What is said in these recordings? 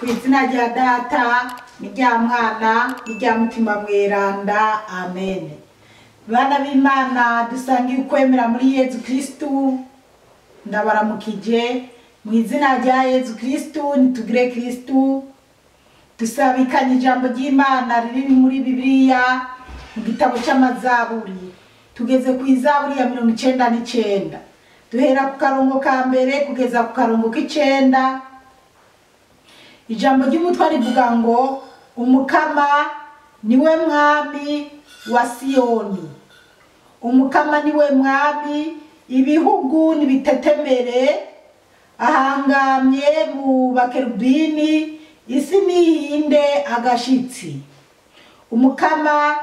Ku izina rya Data n'irya Mwana n'irya Mutima Mweranda, amen. Bana b'Imana dusangiye ukwemera muri Yezu Kristu, ndabaramukije mu izina rya Yezu Kristu. Nitugire Kristu. Dusabikanye ijambo ry'Imana riri muri Bibiliya mu gitabo c'Amazaburi. Tugeze ku izaburi ya 99, duhera ku karongo ka mbere kugeza ku karongo k'icenda. Ijambo ry'umutwe rivuga ngo Umukama niwe mwami wa Siyoni, Umukama niwe mwami, ibihugu nibitetemere, ahangamye mu bakerubini, isi nihinde agashitsi. Umukama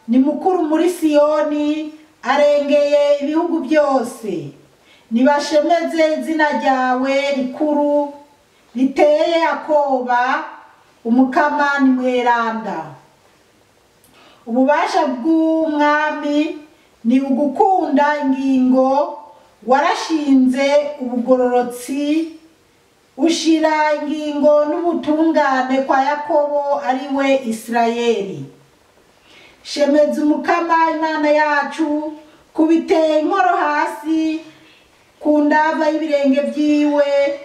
ni mukuru muri Siyoni, arengeye ibihugu byose. Nibashemeze izina ryawe rikuru riteye akoba, Umukama ni mweranda. Ububasha bw'umwami ni ugukunda ingingo, warashinze ubugororotsi, ushira ingingo n'ubutungane kwa Yakobo ariwe Isirayeli. Shemeza Umukama Imana yacu, kubiteye inkoro hasi ku ndava y'ibirenge vyiwe,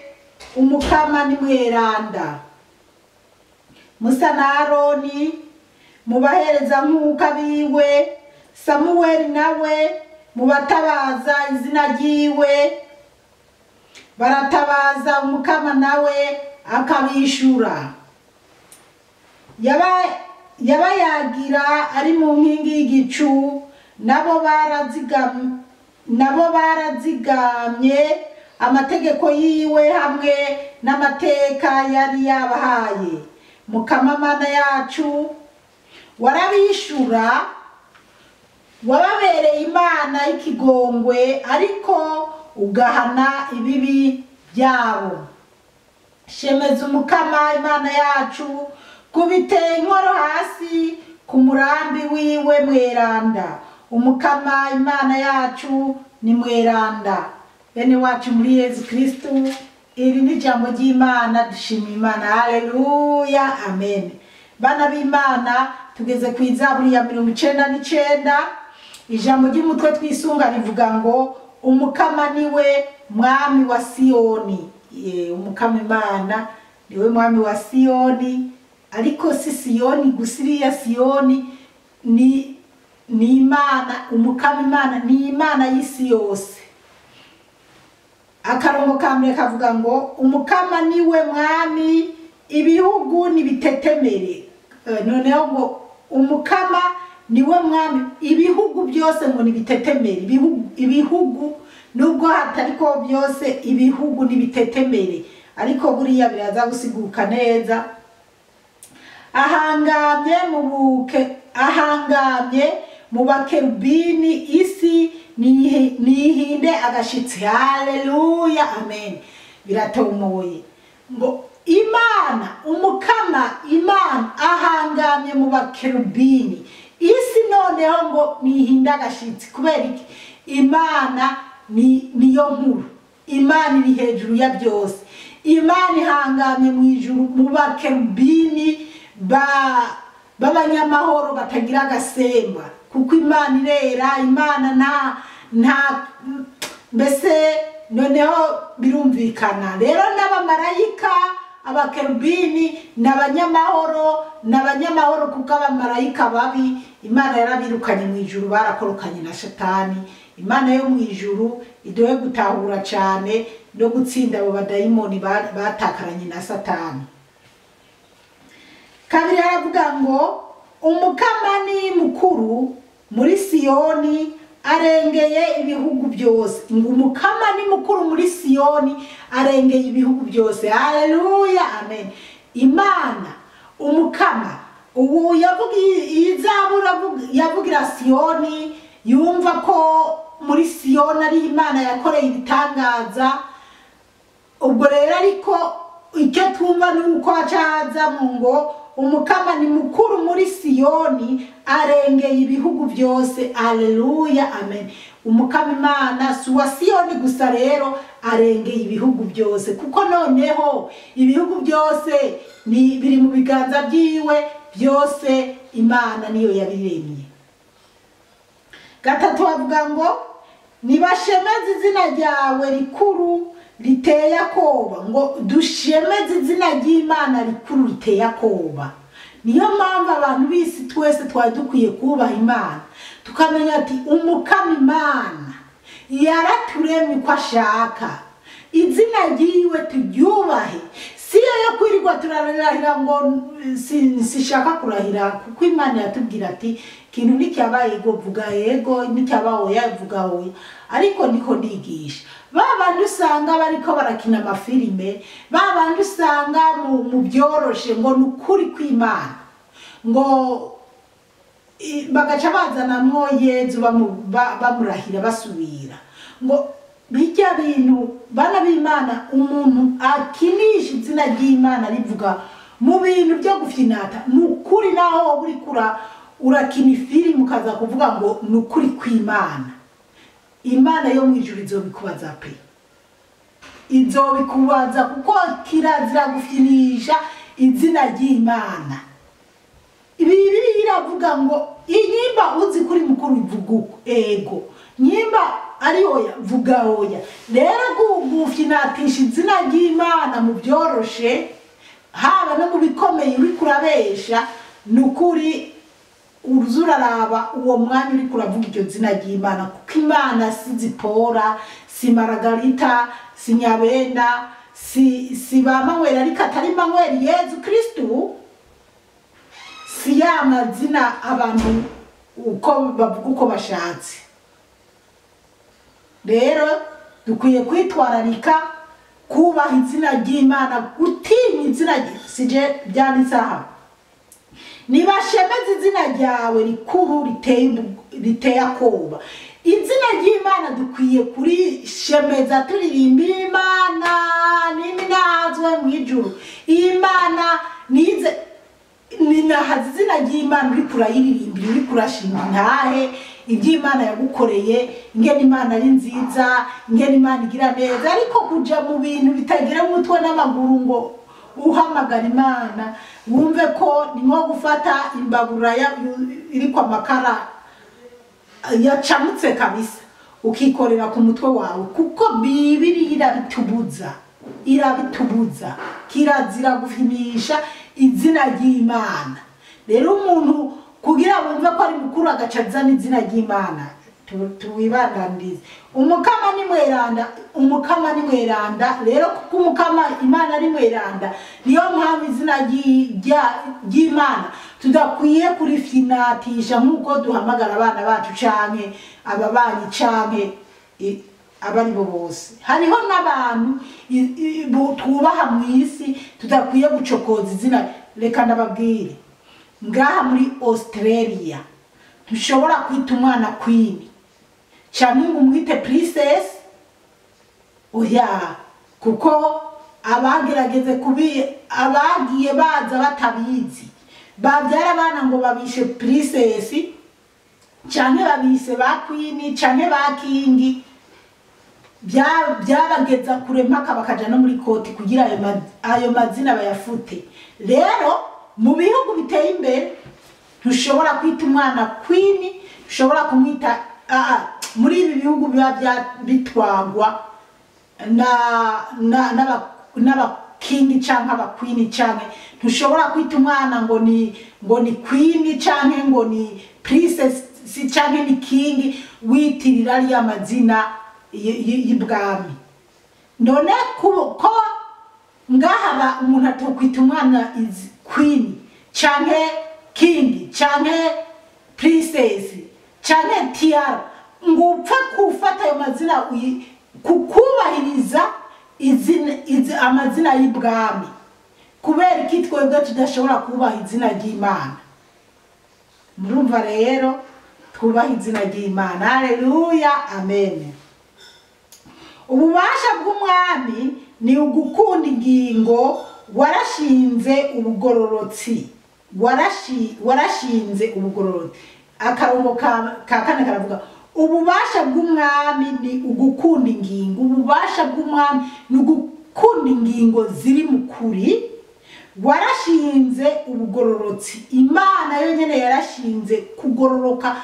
Umukama ni mweranda. Musa na Aroni mubahereza nkuka biwe, Samuweli nawe mubatabaza izina ryiwe, baratabaza Umukama nawe akabishura. Yabayagira ari mu nkingi y'igicu, nabo barazigamye amategeko yiwe hamwe n'amateka yari yabahaye. Mukama Mana yacu warabishura, wababereye Imana y'ikigongwe, ariko ugahana ibibi byabo. Shemeza Umukama Imana yacu, kubiteye inkoro hasi ku murambi wiwe mweranda. Umukama Imana yacu ni mweranda. Bene wacu muri Yezu Kristu, iri ni ijambo ry'Imana, dushima Imana. Haleluya, amen. Bana b'Imana, tugeze ku izaburi ya 99. Ijambo ry'umutwe twisunga rivuga ngo Umukama niwe mwami wa Siyoni. Umukama Imana niwe mwami wa Siyoni, ariko si Siyoni gusa, iriya Siyoni ni Imana. Umukama Imana ni Imana y'isi yose. Akarongo ka mbere kavuga ngo Umukama niwe mwami, ibihugu nibitetemere. Noneho ngo Umukama niwe mwami, ibihugu byose ngo nibitetemere. Ibihugu nubwo hatariko byose, ibihugu nibitetemere, ariko buriya biraza gusiguka neza. Ahangamye mu bakerubini, isi nihinde agashitsi. Haleluya, amen. Biratomoye ngo Imana, Umukama Imana ahangamye mu bakerubini, isi noneho ngo nihinde agashitsi. Kubera iki? Imana niyo nkuru, Imana iri hejuru ya byose. Imana ihangamye mu ijuru mu bakerubini b'abanyamahoro batagira agasemba, kuko Imana irera. Imana nta mbese noneho birumvikana. Rero n'abamarayika, abakerubini n'abanyamahoro, n'abanyamahoro kuko abamarayika babi Imana yarabirukanye mu ijuru, barakorokanye na Shatani. Imana yo mu ijuru iduhe gutahura cyane no gutsinda abo badayimoni batakaranye na Satani. Kabiri aravuga ngo Umukama ni mukuru muri Siyoni, arengeye ibihugu byose. Ngo Umukama ni mukuru muri Siyoni, arengeye ibihugu byose. Haleluya, amen. Imana Umukama ubu yavuga izabura, yavugira Siyoni, yumva ko muri Siyoni ari Imana yakoreye ibitangaza. Ubwo rero ariko icyo twumva ni uko acaza mu ngo Umukama ni mukuru muri Siyoni, arengeye ibihugu byose. Haleluya, amen. Umukama Imana si uwa Siyoni gusa rero, arengeye ibihugu byose, kuko noneho ibihugu byose ni biri mu biganza byiwe, byose Imana niyo yabiremye. Gatatu bavuga ngo nibashemeze izina ryawe rikuru riteye akoba, ngo dushemeze izina ry'Imana rikuru riteye akoba. Niyo mpamvu abantu b'isi twese twari dukwiye kubaha Imana, tukamenya ati Umukama Imana yaraturemye uko ashaka, izina ryiwe turyubahe. Si yo yo kwirirwa turarahira ngo sishaka kurahira, kuko Imana yatubwira ati ikintu nicyaba yego vuga yego, nicyaba oya vuga oya. Ariko niko ndigisha ba bandi usanga bariko barakina amafilime, ba bandi usanga mu byoroshe ngo ni ukuri kw'Imana, ngo bagaca bazanamwo Yezu bamurahira basubira ngo bijya bintu. Bana b'Imana, umuntu akinisha izina ry'Imana rivuga mu bintu byo gufinata, ni ukuri naho uri kura urakina ifilimu ukaza kuvuga ngo ni ukuri kw'Imana, Imana yo mu ijuru izobikubaza pe, izobikubaza, kuko kirazira gufinisha izina ry'Imana. Bibiliya iravuga ngo inyimba uzi kuri mukuru ivuga uko ego, nyimba ari oya vuga oya. Rero gufinatisha izina ry'Imana mu byoroshe, haba no mu bikomeye uri kurabesha, ni ukuri uzuraraba uwo mwanya uri kuravuga iryo zina ry'Imana, kuko Imana si Zipora, si Maragarita, si Nyabenda, si ba Manweri, ariko atari Manweri Yezu Kristu, si ya mazina abantu uko bavuga uko bashatse. Rero dukwiye kwitwararika kubaha izina ry'Imana, gutinya izina sije byanditse aha, nibashemeze izina ryawe rikuru riteye akoba. Izina ry'Imana dukwiye kurishemeza turirimba Imana niminazwe mu ijuru, Imana nize ninahaza izina ry'Imana uri kurayiririmbira, uri kurashinga intahe iby'Imana yagukoreye, ingene Imana ari nziza, ingene Imana igira neza. Ariko kuja mu bintu bitagira umutwe n'amaguru ngo uhamagara Imana wumve ko ni nko gufata imbabura iriko amakara yacamutse kabisa ukikorera ku mutwe wawe, kuko Bibiliya irabitubuza, irabitubuza. Kirazira gufimisha izina ry'Imana. Rero umuntu kugira bumve ko ari mukuru agaca azana izina ry'Imana, tuwibandanize. Umukama ni mweranda, Umukama ni mweranda. Rero kuko Umukama Imana ari mweranda, niyo mpamvu izina ry'Imana tudakwiye kurifinatisha nk'uko duhamagara abana bacu canke ababanyi canke abari bo bose. Hariho n'abantu twubaha mu isi tudakwiye gucokoza izina. Reka ndababwire, ngaha muri Australia ntushobora kwita umwana queen canke ngo umwite princess, oya, kuko abagerageze kubi abagiye baza batabizi babyara abana ngo babishe princess canke babise ba queen canke ba king, byabageza kure mpaka bakaja no muri koti kugira ayo mazina bayafute. Rero mu bihugu biteye imbere ntushobora kwita umwana queen, ushobora kumwita muri ibi bihugu biba bitwagwa n'aba king canke aba queen, canke ntushobora kwita umwana ngo ni queen canke ngo ni princess canke ni king, witirira ariya mazina y'ibwami. None ko ngaha umuntu atokwita umwana is queen canke king canke princess canke tiara, ngo upfe gufata ayo mazina kukubahiriza amazina y'ibwami. Kubera iki twebwe tudashobora kubaha izina ry'Imana? Murumva rero twubaha izina ry'Imana. Haleluya, amen. Ububasha bw'umwami ni ugukunda ingingo, warashinze ubugororotsi, warashinze ubugororotsi. Akarongo ka kane karavuga Ububasha bw'umwami ni ugukunda ingingo, ububasha bw'umwami ni ugukunda ingingo ziri mu kuri. Warashinze ubugororotsi, Imana yonyene yarashinze kugororoka,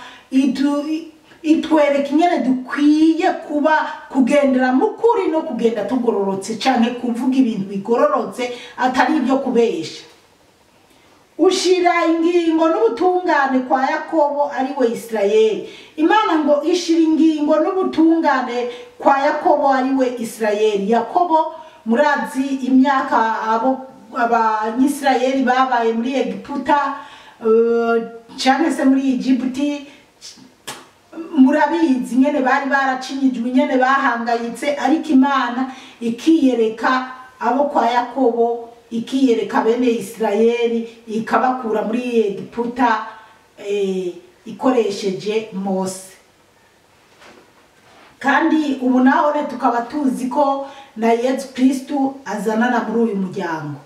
itwereka ingene dukwiye kuba, kugendera mu kuri no kugenda tugororotse, canke kuvuga ibintu bigororotse atari ibyo kubesha. Ushira ingingo n'ubutungane kwa Yakobo ariwe Isirayeli. Imana ngo ishira ingingo n'ubutungane kwa Yakobo ariwe Isirayeli. Yakobo murazi imyaka abo abanyisirayeli babaye muri Egiputa, canke se muri Egiputi, murabizi nyene bari baracinyijwe, nyene bahangayitse, ariko Imana ikiyereka abo kwa Yakobo, ikiyereka bene Isirayeli, ikabakura muri Egiputa ikoresheje Mose. Kandi ubu naho tukaba tuzi ko na Yesu Kristu azanana muri uyu muryango.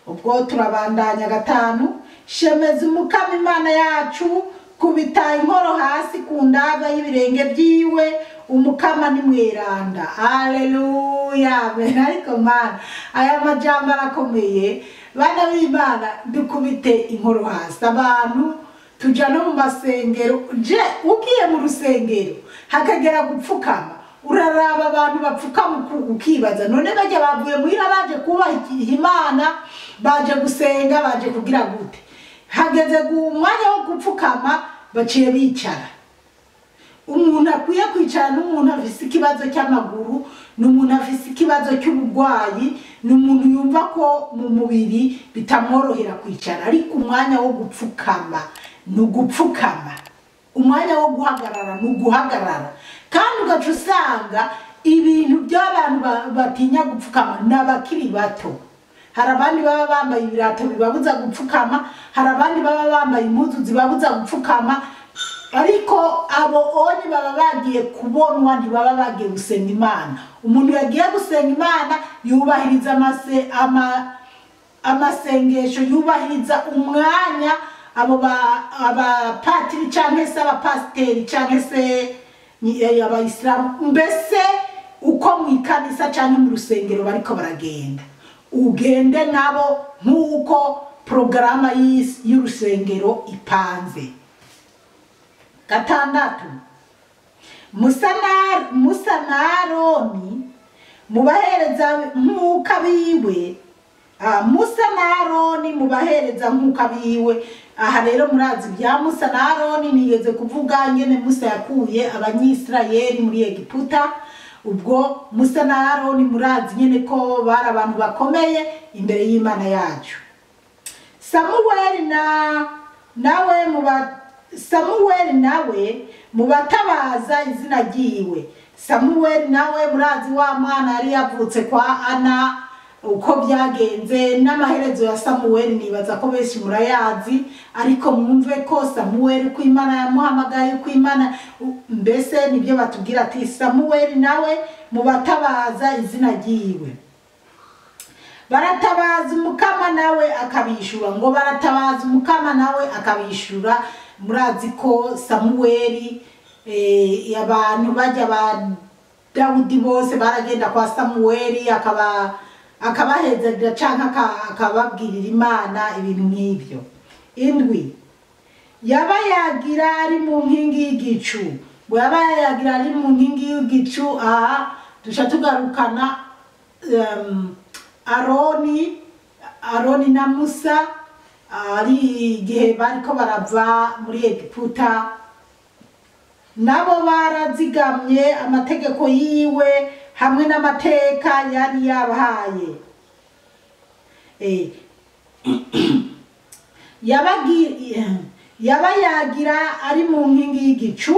Ubwo turabandanya. 5, shemeza Umukama Imana yacu, kubita inkoro hasi ku ndava y'ibirenge byiwe, Umukama ni mweranda. Haleluya. Ariko Mana, aya majambo arakomeye. Bana b'Imana, dukubite inkoro hasi. Abantu tuja no mu masengero, je ugiye mu rusengero hakagera gupfukama, uraraba abantu bapfukama ukibaza none bajya bavuye muhira baje kubaha Imana, baje gusenga, baje kugira gute? Hageze umwanya wo gupfukama baciye bicara. Umuntu akwiye kwicara n'umuntu afise ikibazo cy'amaguru, n'umuntu afise ikibazo cy'ubugwayi, n'umuntu yumva ko mu mubiri bitamworohera kwicara. Ariko umwanya wo gupfukama ni ugupfukama, umwanya wo guhagarara ni uguhagarara. Kandi ugaca usanga ibintu by'abantu batinya gupfukama n'abakiri bato. Hari abandi baba bambaye ibirato bibabuza gupfukama, hari abandi baba bambaye impuzu zibabuza gupfukama, ariko abo onye baba bagiye kubonwa, ntibaba bagiye gusenga Imana. Umuntu yagiye gusenga Imana yubahiriza amasengesho, yubahiriza umwanya abo abapatiri canke se abapasiteri canke se abayisilamu, mbese uko mu ikanisa canke mu rusengero bariko baragenda, ugende nabo nk'uko porogaramu y'urusengero ipanze. 6, Musa na Aroni mubahereza nk'uko abiwe. Musa na Aroni mubahereza nk'uko abiwe. Aha rero murazi bya Musa na Aroni, nigeze kuvuga nyene Musa yakuye abanyisirayeli muri Egiputa. Ubwo Musa na Aroni murazi nyene ko bari abantu bakomeye imbere y'Imana yacu. Samuweli nawe mubatabaza izina ryiwe. Samuweli nawe murazi wa mwana yari yavutse kwa Ana, uko byagenze n'amaherezo ya Samuweli nibaza ko benshi murayazi, ariko mwumve ko Samuweli ko Imana yamuhamagaye, ko Imana mbese nibyo batubwira ati Samuweli nawe mubatabaza izina ryiwe. Baratabaza Umukama nawe akabishura, ngo baratabaza Umukama nawe akabishura. Murazi ko Samuweli abantu bajya ba Dawudi bose baragenda kwa Samuweli akabahezagirira canke akababwirira Imana ibintu nk'ibyo. 7, yaba yagira ari mu nkingi y'igicu, ngo yaba yagira ari mu nkingi y'igicu. Aha duca tugarukana Aroni na Musa ari igihe bariko barava muri Egiputa, nabo barazigamye amategeko yiwe hamwe n'amateka yari yabahaye. Yaba yagira ari mu nkingi y'igicu.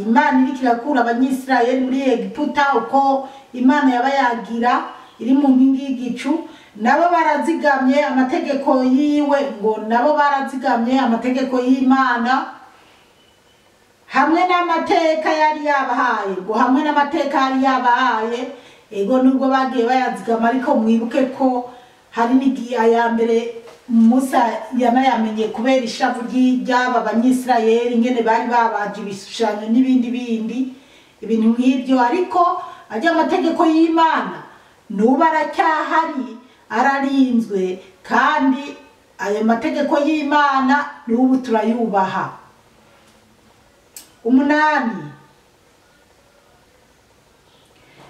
Imana iriko irakura abanyisirayeli muri Egiputa, uko Imana yaba yagira iri mu nkingi y'igicu, nabo barazigamye amategeko yiwe, ngo nabo barazigamye amategeko y'Imana hamwe n'amateka yari yabahaye, ngo hamwe n'amateka yari yabahaye. Ego nubwo bagiye bayazigama, ariko mwibuke ko Hari n'igihe aya mbere Musa yanayamenye kubera ishavu ry'aba Banyisirayeli ingene bari babaje ibishushanyo n'ibindi bindi ibintu nk'ibyo, ariko ajya amategeko y'Imana n'ubu aracyahari, ararinzwe, kandi ayo mategeko y'Imana n'ubu turayubaha. 8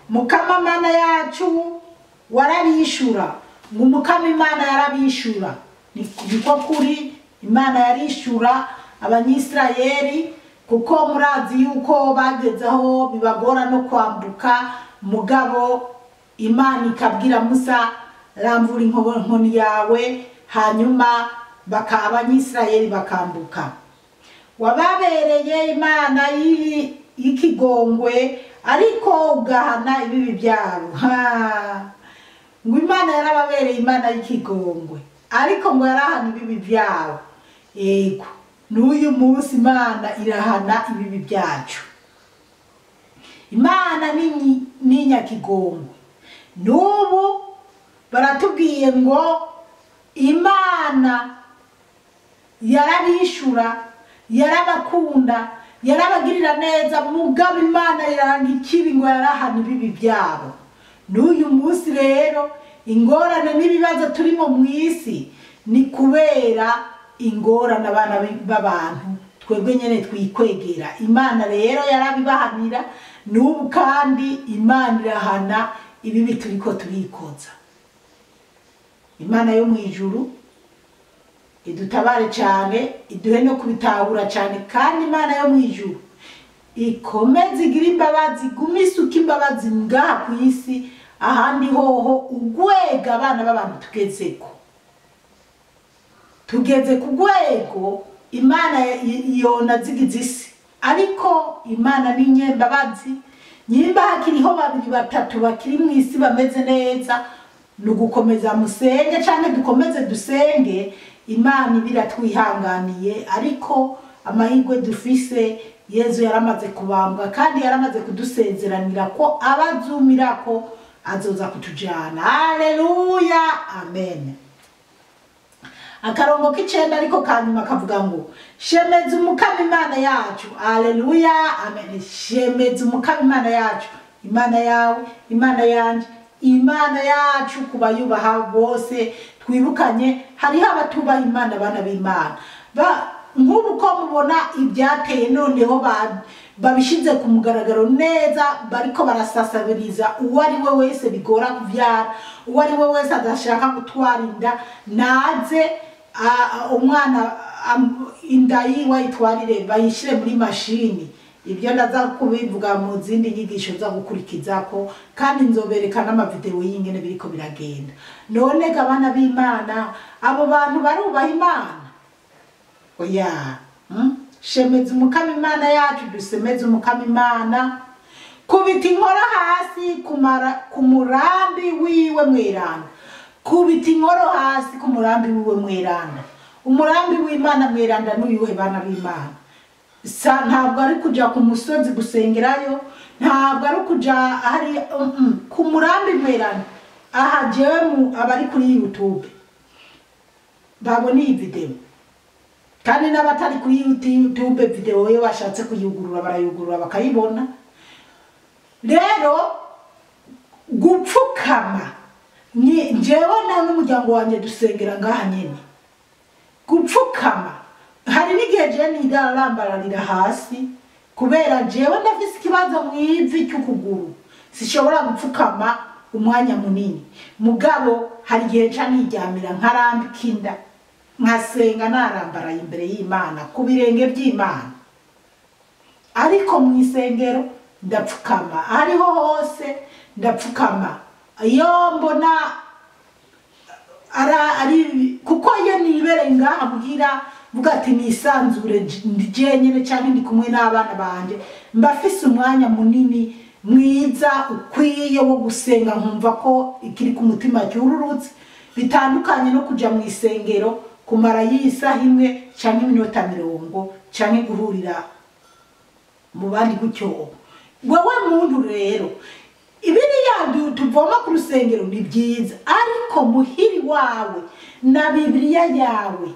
Mukama Mana yacu warabishura. Ngo Umukama Imana yarabishura. Niko kuri, Imana yarishura Abanyisirayeli, kuko murazi yuko bagezaho bibagora no kwambuka, mugabo Imana ikabwira Musa ramvura inkoni yawe, hanyuma Abanyisirayeli bakambuka. Wababereye Imana y'ikigongwe, ariko ugahana ibibi byabo. Ngo Imana yarababereye Imana y'ikigongwe, ariko ngo yarahana ibibi byabo. Yego, n'uyu munsi Imana irahana ibibi byacu. Imana ni nyakigongwe. N'ubu baratubwiye ngo Imana yarabishura, yarabakunda, yarabagirira neza, mugabo Imana iranga ikibi, ngo yarahana ibibi byabo. N'uyu munsi rero ingorane n'ibibazo turimo mu isi ni kubera ingorane abana b'abantu twebwe nyene twikwegera. Imana rero yarabibahanira, n'ubu kandi Imana irahana ibibi turiko turikoza. Imana yo mu ijuru idutabare cyane, iduhe no kubitahura cyane, kandi Imana yo mu ijuru ikomeze igira imbabazi, igume isuka imbabazi ngaha ku isi, ahandi hoho ugwega abana b'abantu tugezeko. Tugeze ku rwego Imana yona zigize isi, ariko Imana ni nyembabazi. Nyimba hakiriho 2 3 bakiri mu isi bameze neza, nugukomeza musenge canke dukomeze dusenge. Imana ibiratwihanganiye, ariko amahirwe dufise, Yezu yaramaze kubambwa kandi yaramaze kudusezeranira ko abazumirako azoza kutujana. Haleluya, amen. Akarongo k'icenda ariko kanyuma kavuga ngo shemeza Umukama Imana yacu. Haleluya, amen. Shemeza Umukama Imana yacu, Imana yawe, Imana yanje, Imana yacu kubayubaha bose. Twibukanye hariho abatubaha Imana, bana b'Imana. Nk'ubu ko mubona ibyateye noneho babishize ku mugaragaro neza, bariko barasasabiriza uwo ari we wese bigora kuvyara, uwo ari we wese adashaka gutwara inda, naze umwana inda yiwe ayitwarire bayishire muri mashini. Ibyo ndaza kubivuga mu zindi nyigisho za gukurikizako, kandi nzobereka n'amavideo y'ingene biriko biragenda. None abana b'Imana, abo bantu barubaha Imana? Oya. Shemeza Umukama Imana yacu, dusemeze Umukama Imana. Kubita inkoro hasi ku murambi wiwe mweranda. Kubita inkoro hasi ku murambi wiwe mweranda. Umurambi w'Imana mweranda n'uyuhe bana b'Imana? Ntabwo ari kuja ku musozi gusengerayo, ntabwo ari kuja hari ku murambi mweranda. Aha jewe abari kuri YouTube babona iyi video, kandi n'abatari kuri YouTube video yo bashatse kuyugurura barayugurura bakayibona. Rero gupfukama ni jewe na n'umuryango wanje dusengera ngaha nyene. Gupfukama hari n'igihe jewe nidarambararira hasi, kubera jewe ndafise ikibazo mu ivi cy'ukuguru, sishobora gupfukama umwanya munini. Mugabo hari igihe nca niryamira nkarambika inda, nkasenga narambaraye imbere y'Imana ku birenge by'Imana. Ariko mu isengero ndapfukama, ariho hose ndapfukama. Iyo mbona ari kuko iyo nibere ngaha muhira vuga ati nisanzure ndi jenyene canke ndi kumwe n'abana banje, mbafise umwanya munini mwiza ukwiye wo gusenga, nkumva ko ikiri ku mutima cyururutse, bitandukanye no kuja mu isengero kumara yisaha imwe canke iminota 40 canke guhurira mu bandi gutyo. Wewe muntu rero Ibiriya tuvoma ku rusengero ni byiza, ariko muhiri wawe na Bibiliya yawe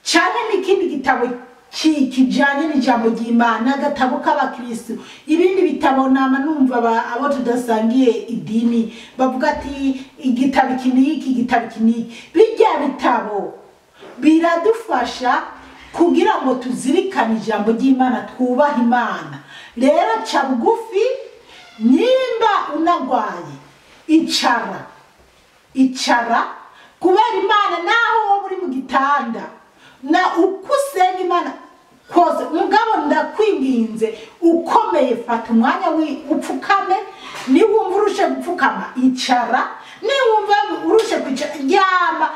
cyane n'ikindi gitabo kijanye n'ijambo ry'Imana, agatabo k'abakristo, ibindi bitabo nama numva abo tudasangiye idini bavuga ati igitabo iki n'iki, igitabo iki n'iki. Bijya bitabo biradufasha kugira ngo tuzirikane ijambo ry'Imana, twubahe Imana. Rero ca bugufi, nimba unagwaye icara, icara kubera Imana, naho wowe uri mu gitanda na uko usenga Imana kose. Mugabo ndakwinginze ukomeye, fata umwanya upfukame. Niwumva urushe gupfukama icara, niwumva urushe kwicara ryama.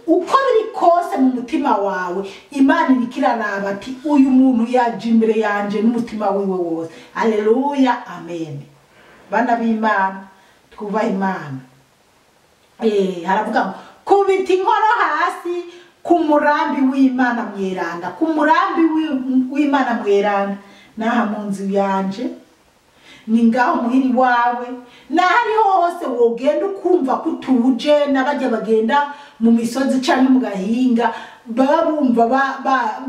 Uko biri kose mu mutima wawe Imana iriko iraraba ati uyu muntu yaje imbere yanje n'umutima wiwe wose. Haleluya, amen. Bana b'Imana, twubahe Imana. Haravuga ngo kubita inkoro hasi ku murambi w'Imana mweranda, ku murambi w'Imana mweranda. Naha mu nzu yanje ni ngaho muhiri wawe, nahariho hose wogenda ukumva kutuje. N'abajya bagenda mu misozi canke mu gahinga baba bumva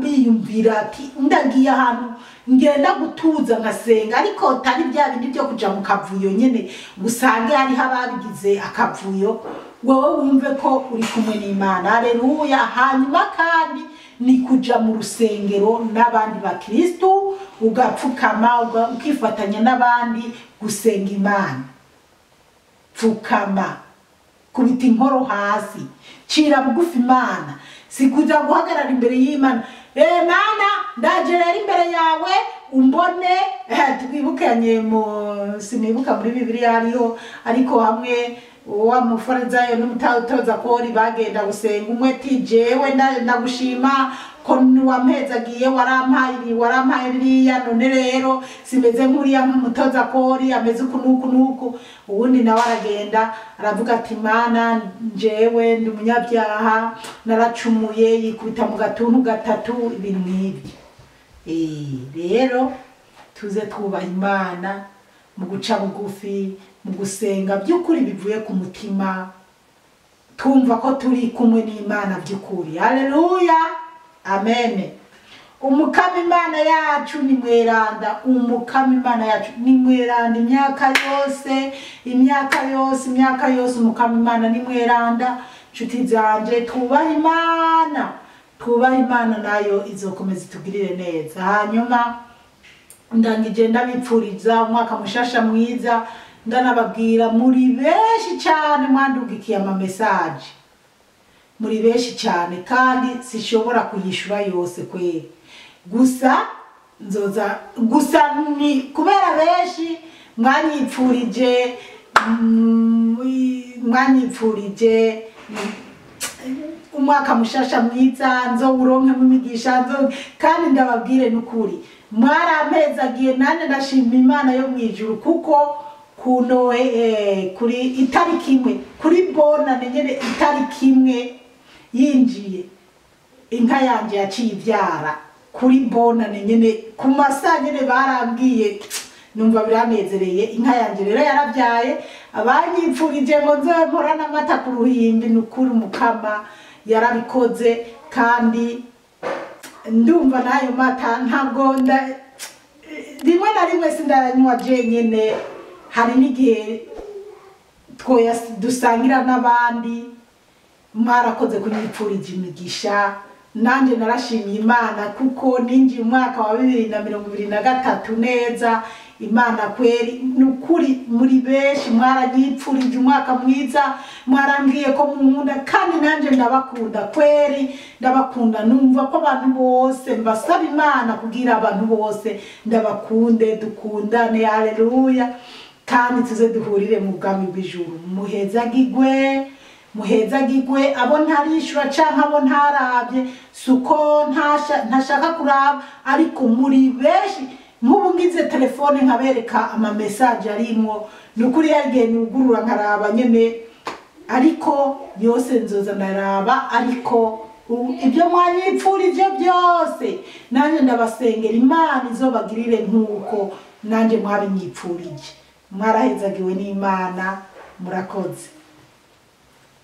biyumvira ati ndagiye ahantu ngenda gutuza nkasenga, ariko tari bya bindi byo kuja mu kavuyo nyene usange hariho ababigize akavuyo. Wowe wumve ko uri kumwe n'Imana. Haleluya. Hanyuma kandi ni kuja mu rusengero n'abandi bakristo, ugapfukama ukifatanya n'abandi gusenga Imana. Pfukama, kubita inkoro hasi, cira bugufi Imana. Si kuja guhagarara imbere y'Imana, Mana ndaje rero imbere yawe umbone. Twibukanye mu sinibuka muri Bibiliya hariho, ariko hamwe wa mufarizayo n'umutatoza kori bagenda gusenga, umwe ati jewe ndagushima ko wampezagiye, warampaye ibi, warampaye biriya, none rero simeze nk'uriya nk'umutoza kori ameze uku n'uku n'uku. Uwundi nawe aragenda aravuga ati Mana jewe ndi umunyabyaha, naracumuye, yikubita mu gatuntu gatatu, ibintu nk'ibyo. Rero tuze twubaha Imana mu guca bugufi, mu gusenga by'ukuri bivuye ku mutima, twumva ko turi kumwe n'Imana by'ukuri. Haleluya, amen. Umukama Imana yacu ni mweranda, Umukama Imana yacu ni mweranda imyaka yose, imyaka yose, imyaka yose. Umukama Imana ni mweranda. Nshuti zanje, twubahe Imana, twubahe Imana nayo izokomeza itugirire neza. Hanyuma ndangije ndabipfuriza umwaka mushasha mwiza, ndanababwira muri benshi cyane mwandugikiye ama message, muri benshi cyane, kandi sishobora kuyishura yose kweri. Gusa nzoza gusa ni kubera benshi mwanyipfurije, mwanyipfurije umwaka mushasha mwiza, nzowuronke mu migisha, nzo kandi ndababwire n'ukuri mwarampezagiye. Nane ndashima Imana yo mwijuru kuko kuno kuri itariki imwe kuri bona nyene itariki imwe yinjiye inka yanje yaciye ivyara kuri bona nyene ku masaha nyene barambwiye, numva biranezereye. Inka yanje rero yaravyaye, abanyipfurije ngo nzobe mporana amata ku ruhimbi, nukuri Umukama yarabikoze. Kandi ndumva nayo mata ntabwo rimwe na rimwe sindayanywa jenyene, hari n'igihe twoya dusangira n'abandi. Mwarakoze kunyipfurija imigisha, nanje narashimiye Imana kuko ninjiye umwaka wa 2023 neza. Imana kweri nukuri muri benshi mwaranyipfurije umwaka mwiza, mwarambwiye ko munkunda, kandi nanje ndabakunda kweri, ndabakunda. Numva ko abantu bose mbasaba Imana kugira abantu bose ndabakunde, dukundane. Haleluya. Kandi tuze duhurire mu bwami bw'ijuru. Muhezagigwe, muhezagigwe. Abo ntarishura canke abo ntarabye, suko ntashaka kuraba, ariko muri benshi nk'ubu ngize telefone nkabereka ama message arimwo, nukuri yagiye nugurura nkaraba nyene, ariko yose nzoza ndaraba. Ariko ibyo mwanyipfurije byose nanje ndabasengera Imana izobagirire nkuko nanje mwabinyipfurije. Mwarahezagiwe n'Imana, murakoze.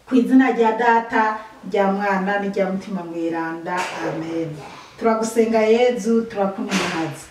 Ku izina rya Data, rya Mwana n'irya Mutima Mweranda, amen. Turagusenga Yezu, turakunahaza.